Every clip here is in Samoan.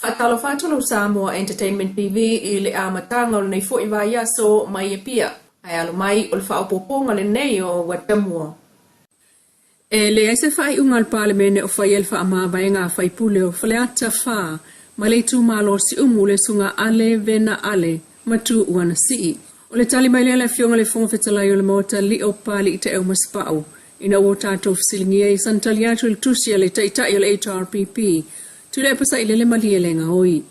Faatalofa atu lau Samoa Entertainment TV i le amataga o lenei foi vaiaso mai Apia. Ae alo mai o le faaopoopoga lenei o Uatamua. E leai se faaiuga a le Palemene o faia le faamavaega a faipule o Faleata 4 ma le itumalo o Siumu le Susuga Ale Vena Ale ma Tuuana Sii. O le tali mai lea a le Afioga i le Fofoga Fetalai o le Maota Lio Papalii Taeu Masepau ina ua tatou fesiligia i sana tali atu i le tusi a le Taitai o le HRPP Tuilaepa Sailele Malielegaoi.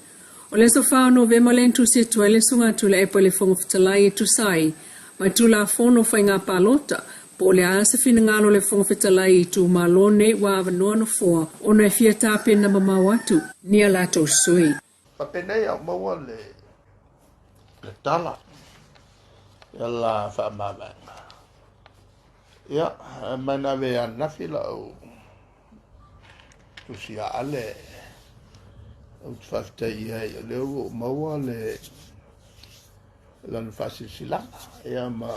O le aso 4 o Novema lea na tusi atu ai le Susuga Tuilaepa i le Fofoga Fetalai e tusa ai ma le Tulafono o Faiga Palota po o le a se finagalo o le Fofoga Fetalai i itumalo nei ua avanoa nofoa ona e fia tapena mamao atu ni a latou sui. Faapenei a o maua le le tala ia la faamavaega. Ia, mai na ave ananafi lau tusi a Ale ou te faafetai i ai o lea ua ou maua le lana faasilasilaga ia ma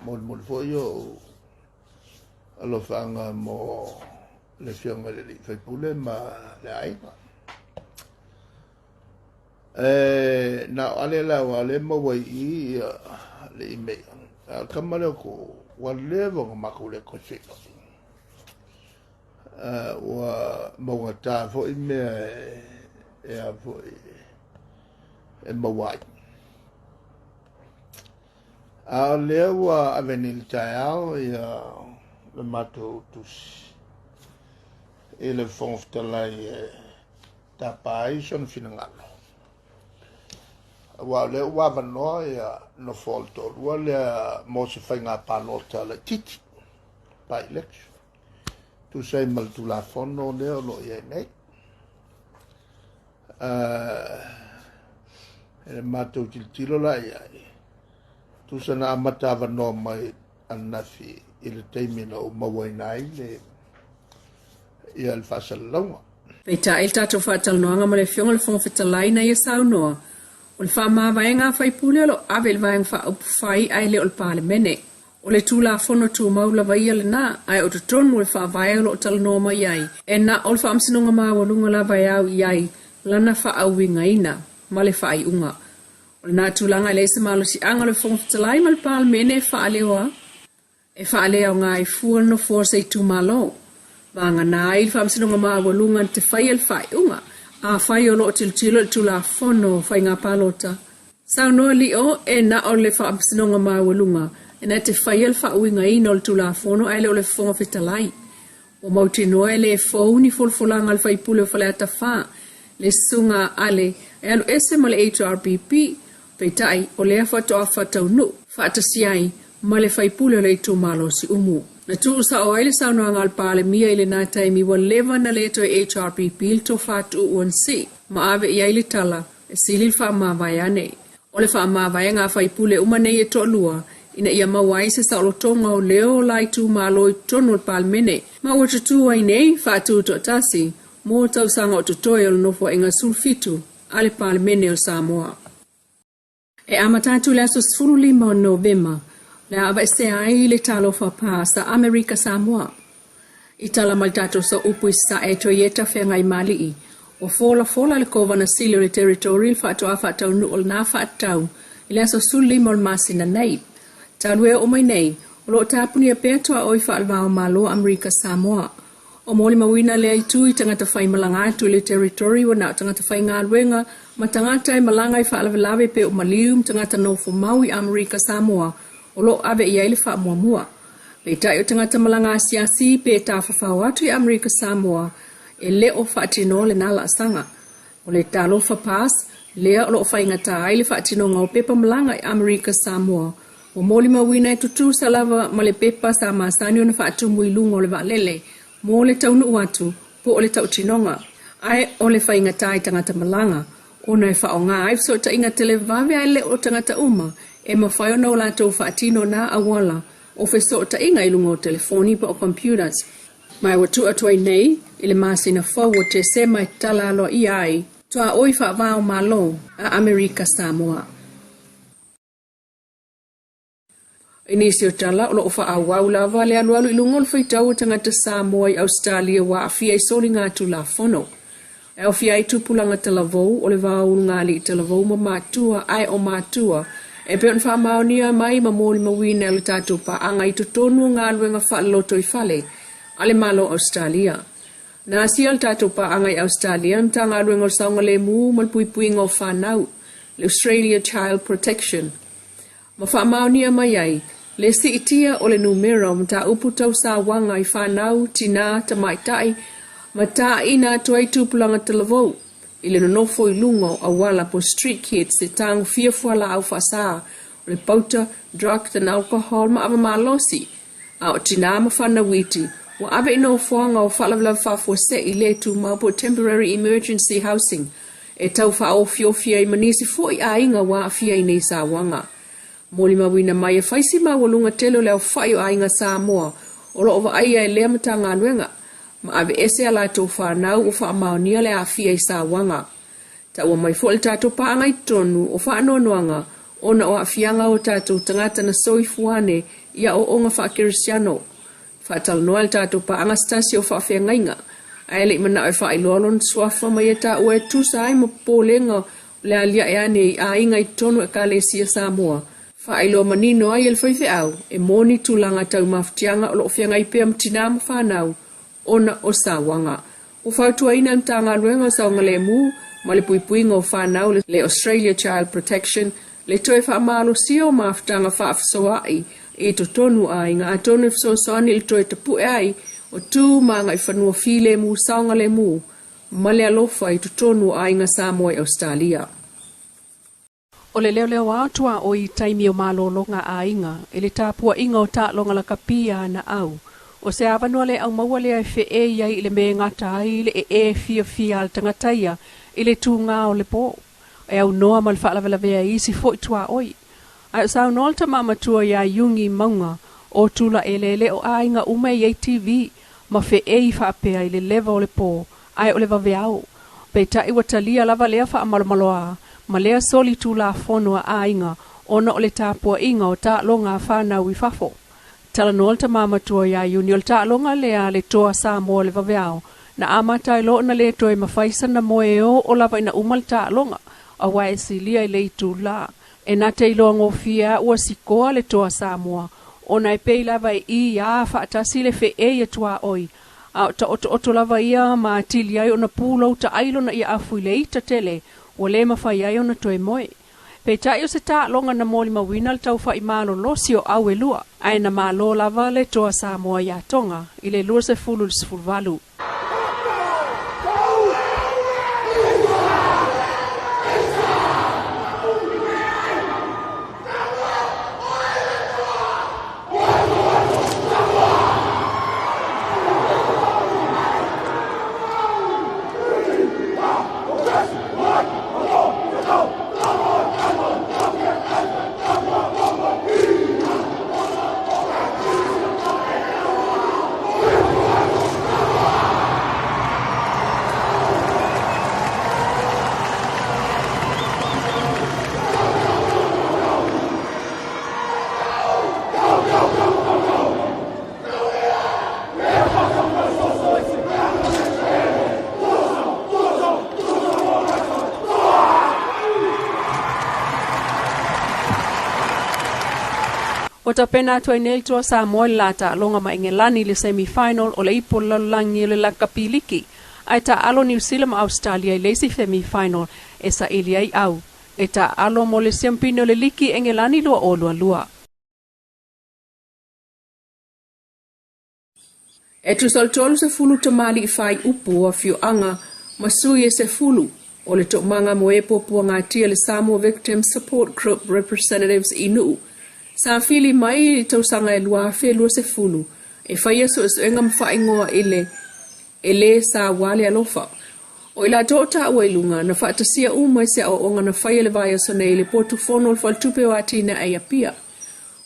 molimoli foi ou alofaaga mo le afioga i le alii faipule ma le aiga. E na o Ale la aua o lea e maua i i ia le email. A o le tama lea o Tuuu, ua leva ona matou le toe feiloai. Ua maugata foi mea e a foi e maua ai. A o lea ua ave nei i le taeao ia le matou tusi i le Fofoga Fetalai e tapa ai sona finagalo. Aua o lea ua avanoa ia nofoa o le toalua lea mo se faiga palota laitiiti, by election, tusa ai ma le Tulafono lea o lo o i ai nei. E le matou tilotilo la i ai, tusa na amata avanoa mai ananafi i le taimi na ou mauaina ai le ia le faasalalauga. Peitai le tatou faatalanoaga ma le Afioga i le Fofoga Fetalai na ia saunoa, o le faamavaega a faipule o lo o ave i le Vaega Faaupufai ae le o le Palemene. O le Tulafono Tumau lava ia lena, ae o totonu o le Faavae o lo o talanoa mai ai, e na o le Faamasinoga Maualuga lava e au i ai lana faauigaina ma le faaiuga. O lena tulaga e leai se malosiaga o le Fofoga Fetalai ma le Palemene e faaleoa E faaleaoga ai fua le nofoa o se itumalo. Vagana ai le Faamasinoga Maualuga na te faia le faaiuga, afai o lo o tilotilo i le Tulafono o Faiga Palota. Saunoa Lio e na o le Faamasinoga Maualuga na te faia le faauigaina o le Tulafono ae le o le Fofoga Fetalai. Ua mautinoa e le fou ni folafolaga a le faipule o Faleata 4, le Susuga a Ale, e alu ese ma le HRPP, peitai o lea faatoa faataunuu faatasi ai ma le faipule o le itumalo o Siumu. Na tuusao ai le saunoaga a le Palemia i lena taimi ua leva na le toe HRPP le tofa Tuuu NC ma ave i ai le tala e sili le faamavae ane. O le faamavaega a faipule uma nei e toalua ina ia maua ai se saolotoga o leo o la itumalo i totonu o le Palemene ma ua tutū ai nei faatutoatasi mo tausaga o totoe o le Nofoaiga 17 a le Palemene o Samoa. E amata atu i le aso 15 o Novema, o le a aveesea ai le Talofa Pass a Amerika Samoa. I tala mai le tatou sooupu i Sasae Toieta Feagaimali'i, ua folafola le Kovana Sili o le Territory le faatoa faataunuu o lena faatatau i le aso 15 o le masina nei. Talu e oo mai nei, o lo o tapunia pea tuaoi faale-va o Malo a Amerika Samoa. O molimauina lea itu i tagata faimalaga atu i le Territory ua na o tagata faigaluega ma tagata e malaga i faalavelave pei o maliu ma tagata nofomau i Amerika Samoa o lo o ave i ai le faamuamua. Peitai o tagata malaga asiasi pe tafafao atu i Amerika Samoa e le o faatinoa lena laasaga. O le Talofa Pass lea o lo o faigata ai le faatinoga o pepa malaga i Amerika Samoa ua molimauina e tutusa lava ma le pepa sa masani ona faatumu i luga o le vaalele mo le taunuu atu po o le tautinoga. Ae o le faigata i tagata malaga ona e faaaoga ai fesootaiga televave ae le o tagata uma e mafai ona o latou faatino na auala o fesootaiga i luga o telefoni po o computers. Ma ua tuu atu ai nei i le masina fou o Tesema e tatala aloaia ai tuaoi faava o Malo a Amerika Samoa. I nisi o tala, o lo o faaauau lava le alualu i luga o le faitau o tagata Samoa i Ausetalia ua aafia i soligatulafono. E aofia ai tupulaga talavou o le vaoulugalii talavou ma matua ae o matua e pei ona faamaonia mai ma molimauina e le tatou paaga i totonu o galuega faalelotoifale a le Malo o Ausetalia. Na asia le tatou paaga i Ausetalia le Matagaluega o le Saogalemu ma le Puipuiga o Fanau, le Australia Child Protection, ma faamaonia mai ai le siitia o le numera o mataupu tau sauaga i fanau, tinā, tamaitai ma tāina atu ai tupulaga talavou i le nonofo i luga o auala po o street kids e tagofia fualaau faasā o le pauta, drugs and alcohol ma ava malosi, a o tinā ma fanau iti ua ave i nofoaga o faalavelave faafuasei le tumau po o temporary emergency housing e tau faaofiofi ai ma nisi foi aiga ua aafia i nei sauaga. Molimauina mai e fai si maualuga tele o le aofai o aiga Samoa o lo o vaaia e lea Matagaluega ma aveese a latou fanau ua faamaonia le aafia i sauaga. Taua mai foi le tatou paaga i totonu o faanoanoaga ona o aafiaga o tatou tagata na soifua ane i aoaoga faakerisiano. Faatalanoa e le tatou paaga se tasi o faafeagaiga ae le i manao e faailoa lona suafa ma ia taua e tusa ai ma popolega o le aliae ane i aiga i totonu o Ekalesia Samoa. Faailoa manino ai e le faifeau e moni tulaga tau mafatiaga o lo o feagai pea ma tinā ma fanau ona o sauaga. Ua fautuaina e le Matagaluega o Saogalemu ma le Puipuiga o Fanau le Australia Child Protection le toe faamalosia o mafutaga faafesoaai i totonu o aiga atonu e fesoasoani i le toe tapue ai o tu ma agaifanua filemu saogalemu ma le alofa i totonu o aiga Samoa i Ausetalia. O le leoleo tuaoi i taimi o malologa aiga i le tapuaiga o taaloga lakapi a naau. O se avanoa le aumaua lea e feei ai i le mea e gata ai le ee fiafia a le tagata ia i le tugā o le po. E aunoa ma le faalavelavea i isi foi tuaoi. Ae o saunoa le tama matua iā Iugi Mauga o Tulaeleele o aiga uma e i ai TV ma feei faapea i le leva o le po ae o le vaveao. Peitai ua talia lava lea faamalomaloā ma lea soli tulafono a aiga ona o le tapuaiga o taaloga a fanau i fafo. Talanoa le tama matua iā Iuni o le taaloga lea a le Toa Samoa le vaveao na amata ai loa ona le toe mafai sana moe e oo lava ina uma le taaloga aua e silia i le itulā. E na te iloa gofie a ua sikoa le Toa Samoa ona e pei lava e ī faatasi le feei a tuaoi a o taotooto lava ia ma atili ai ona pulou taailo na ia afu i le ita tele ua le mafai ai ona toe moe. Peitai o se taaloga na molimauina le taufa'i malolosi o au e lua ae na malo lava le Toa Samoa iā Toga i le 20-18. Ua tapena atu ai nei le Toa Samoa i le la taaloga ma Engelani i le semi-final o le Ipu o le Lalolagi o le Lakapi Liki, ae taaalo Niu Sila ma Ausetalia i le isi semi-final e saili ai au e taaalo mo le siampine o le Liki Engelani 2022. E tusa o le 30 tamalii faaiupu o afioaga ma sui e 10 o le toomaga mo e puapuagatia le Samoa Victims Support Group Representatives i Nuu sa fili mai i le tausaga e 2020 e faia suesuega ma faaigoa i le e lē saua le alofa. O i latou o taua i luga na faatasia uma i se aoaoga na faia i le vaiaso nei i le potu fono o le Faletupe o Atinae i Apia.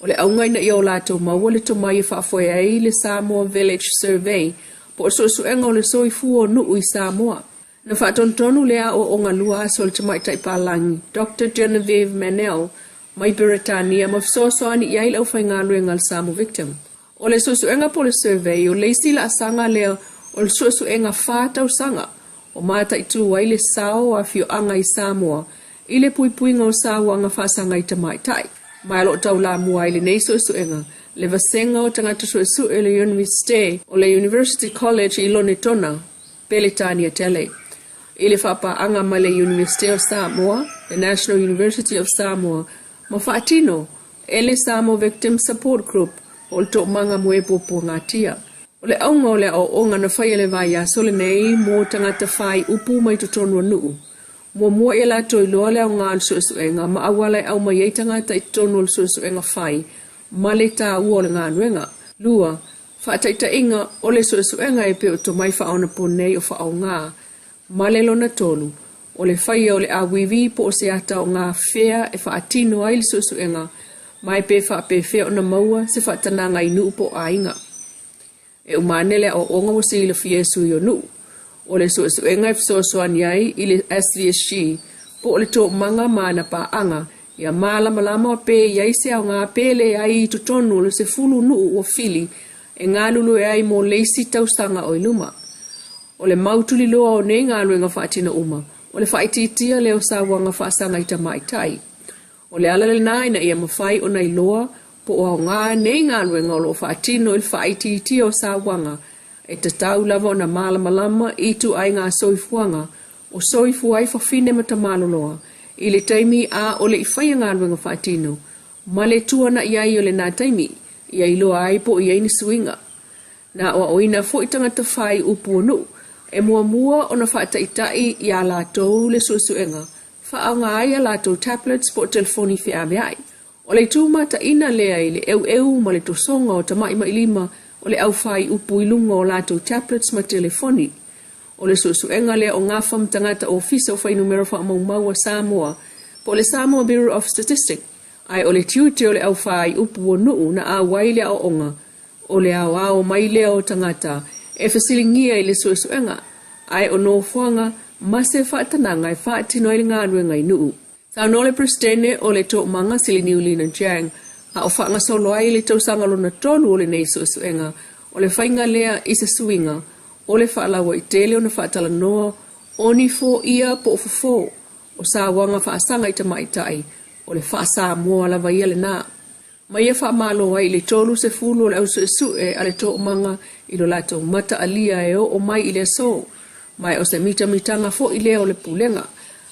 O le auga ina ia o latou maua le tomai e faafoe ai le Samoa Village Survey po o le suesuega o le soifua o nuu i Samoa. Na faatonutonu lea aoaoga lua aso e le tamaitai palagi Doctor Genevieve Mannell mai Beretania ma fesoasoani i ai le aufaigaluega a le Samoa Victim. O le suesuega po o le survey o le isi laasaga lea o le suesuega fa tausaga o mataitu ai le sao o afioaga i Samoa i le puipuiga o sauaga faasaga i tamaitai. Ma o lo o taulamua ai lenei suesuega le Vasega o Tagata Suesue o le Iunivesite o le University College i Lonetona, Peletania tele, i le faapaaga ma le Iunivesite o Samoa, le National University of Samoa, ma faatino e le Samoa Victim Support Group o le Toomaga mo e Puapuagatia. O le auga o le aoaoga na faia i le vaiaso lenei mo tagata fai upu mai totonu o nuu, muamua ia latou iloa le aoga o le suesuega ma auala e aumai ai tagata i totonu o le suesuega fai ma le taua o le galuega. 2. Faataitaiga o le suesuega e pei o tomai faaonaponei o faaaoga ma le lona 3, o le faia o le auivi po o se ata o gafea e faatino ai le suesuega ma e pe faapefea ona maua se faatanaga i nuu po o aiga. E uma ane le aoaoga ua silafia e sui o nuu. O le suesuega e fesoasoani ai i le SVSG po o le toomaga ma ana paaga ia malamalama pe i ai se aoga pe leai i totonu o le 10 nuu ua fili e galulue ai mo le isi tausaga o i luma. O le mau tuliloa o nei galuega faatino uma, o le faaitiitia lea o sauaga faasaga i tamaitai. O le ala lena ina ia mafai ona iloa po o aoga nei galuega o lo o faatino i le faaitiitia o sauaga, e tatau lava ona malamalama i ituaiga soifuaga o soifua ai fafine ma tamaloloa i le taimi a o le i faia galuega faatino ma le tuanai ai o lena taimi, ia iloa ai po o i ai ni suiga. Na aoaoina foi tagata fai upu o nuu e muamua ona faataitai iā latou le suesuega, faaaoga ai a latou tablets po o telefoni feaveai. O le itu mataina lea i le eueu ma le tosoga o tamaimailima o le au fai upu i luga o latou tablets ma telefoni. O le suesuega lea o gafa ma tagata Ofisa o Fuainumera Faamaumau a Samoa po o le Samoa Bureau of Statistics, ae o le tiute o le au fai upu o nuu na auai le aoaoga, o le aoao mai lea o tagata e fesiligia i le suesuega, ae o nofoaga ma se faatanaga e faatino ai le galuega i nuu. Saunoa le Peresetene o le Toomaga Siliniu Lina Jiang a o faagasolo ai le tausaga lona 3 o lenei suesuega, o le faiga lea i se suiga o le faalauaitele ona faatalanoa o ni foia po o fofo o sauaga faasaga i tamaitai, o le faa-Samoa lava ia lena. Ma ia faamalo ai i le 30 o le au suesue a le Toomaga i lo latou mataalia e oo mai i le aso, ma o se mitamitaga foi lea o le Pulega.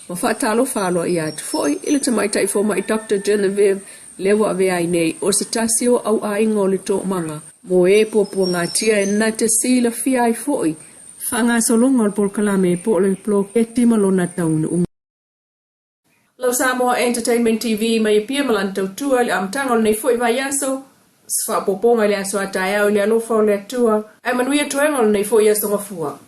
Ma faatalofa aloaia atu foi i le Tamaitai Fomai Doctor Genevieve lea ua avea ai nei o se tasi o auaiga o le Toomaga mo e puapuagatia e na te silafia ai foi faagasologa o le polokalame po o le poloketi ma lona taunuuga. Lau Samoa Entertainment TV mai Apia ma lana tautua i le amataga o lenei foi vaiaso, se faaopoopoga i le aso a taeao i le alofa o le Atua, ae manuia toega o lenei foi aso Gafua.